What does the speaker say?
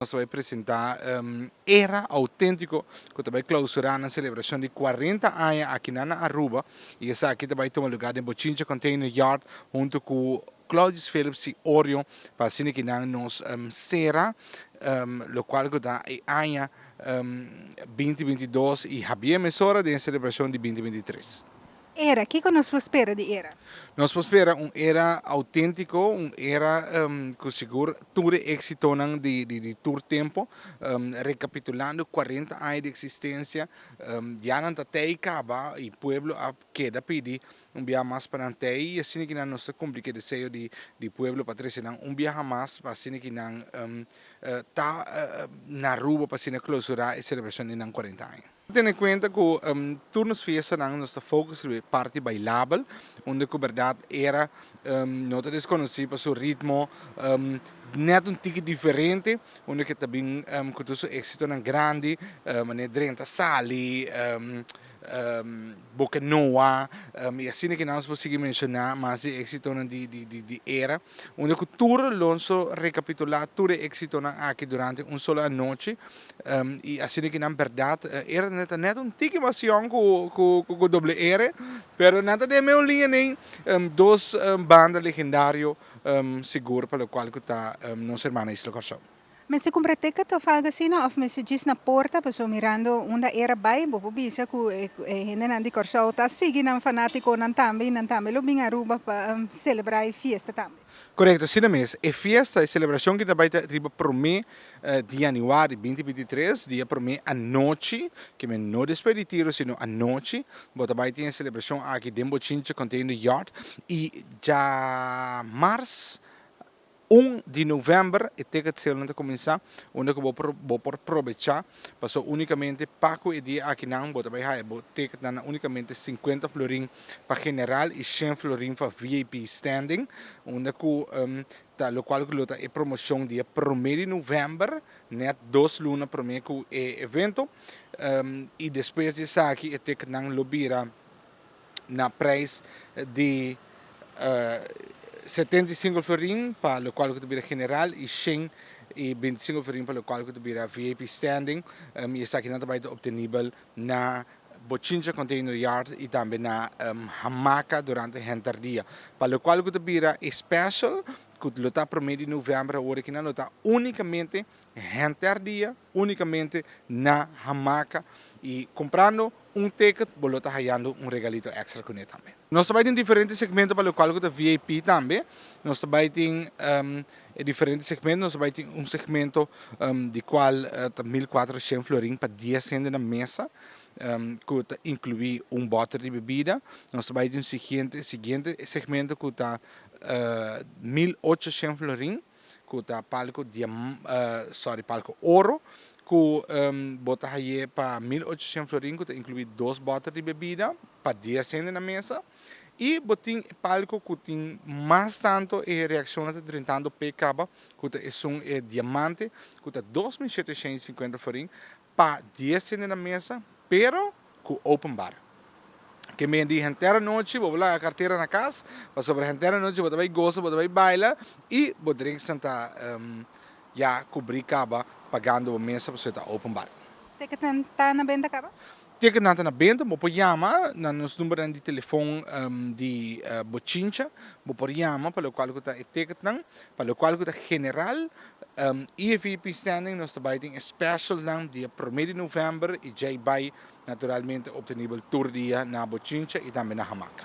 Nos ta bai presenta Era Autentico cu ta bai clausura nan celebracion di 40 aña aki nan na Aruba y esaki ta bai tuma lugar den Bochincha Container Yard hunto cu Claudius Philips y Orion pa asina ki nan nos cera locual cu ta e aña 2022 y habia mesora den e celebracion di 2023. Era, kiko nos por spera di Era? Nos por spera un era auténtiko, un era ku sigur tur e éksitonan di tur tempu. Rekapitulando 40 aña di eksistensia, ya nan ta tei kaba i pueblo a keda pidi un biaha mas pa nan tei i asina ki nan nos ta kumpli ku e deseo di pueblo pa trese nan un biaha mas pa asina ki nan ta na Aruba pa asina klousurá e selebrashon di nan 40 aña. Tene kuenta ku tur nos fiestanan nos ta focus riba e parti bailabel, unda ku bèrdat Era no ta deskonosí pa su ritmo nèt un tiki diferente, unda ku e ta bin ku tur su éksitonan grandi, manera Drenta Sali, Boca Noa, i asina ku nos por sigui menshoná mas di e éksitonan di Era, unda ku tur lo so rekapitulá tur e éksitonan aki durante un solo anochi. I asina ki nan bèrdat era ta nèt un tiki mas yòn ku Doble Ere, pero nan ta den meun liña nei, dos banda legendario sigur pa lokual ku ta nos hermana Isla Kòrsou. Mester kumpra ticket òf algu asina òf mester djis na porta? Pasobra mirando unda era bai bo por bisa ku e hendenan di Kòrsou ta sigui nan fanátikonan tambe i nan tambe lo bin Aruba pa selebrá e fiesta tambe. Korekto, asina mes. E fiesta, e selebrashon ki ta bai ta riba promé di yanüari 2023, dia promé anochi, ke men no despues di tiro sino anochi, bo ta bai tin e selebrashon aki den Bochincha Container Yard i djamars 1 di novèmber e ticket salenan ta kuminsá unda ku bo por bo por probechá paso únikamente pa ku e dia akinan bo ta bai haya bo ticketnan na únikamente 50 florin pa general i 100 florin pa VIP standing unda ku Ta locual cu lo ta e promocion dia prome di november, net 2 luna prome cu e evento. Y despues di esaki e ticketnan lo bira na prijs di 75 florin pa locual cu ta bira general y 125 florin pa locual cu ta bira VIP standing. Y esakinan ta bay ta obtenibel na Bochincha Container Yard y tambe na Hamaka durante henter dia. Pa locual cu ta bira e special, cu lo ta prome di november awor aki nan lo ta unicamente henter dia, unicamente na Hamaka y comprando un ticket bo lo ta hayando un regalito extra cune tambe. Nos ta bay tin diferente segmento pa locual cu ta VIP tambe. Nos ta bay tin e diferente segmento, nos ta bay tin un segmento di cual ta 1400 florin pa 10 hende na mesa, cu ta inclui un boter di bebida. Nos ta bay tin un siguiente segmento cu ta 1800 florin, cu ta palco sorry, palco oro, cu bo ta haye pa 1800 florin, cu ta inclui dos boter di bebida pa 10 hende na mesa. Y bo tin palco cu tin mas tanto e reaccion ta drentando pe caba, cu ta esun e diamante, cu ta 2750 florin pa 10 hende na mesa, pero cu open bar. Ke men di henter anochi, bo laga cartera na cas, pasobra henter anochi bo ta bay goza, bo ta bay baila y bo drinks ta ya cubri caba pagando bo mesa pasobra ta open bar. Ticket ta na benta caba? Ticket nan ta na benta, bo por yama na nos numbernan di telefon di Bochincha, bo por yama pa locual cu ta e ticketnan, pa locual cu ta general y e VIP standing nos ta bay tin e specialnan dia 1 di november y djey bay naturalmente obtenibel tur dia na Bochincha y tambe na Hamaka.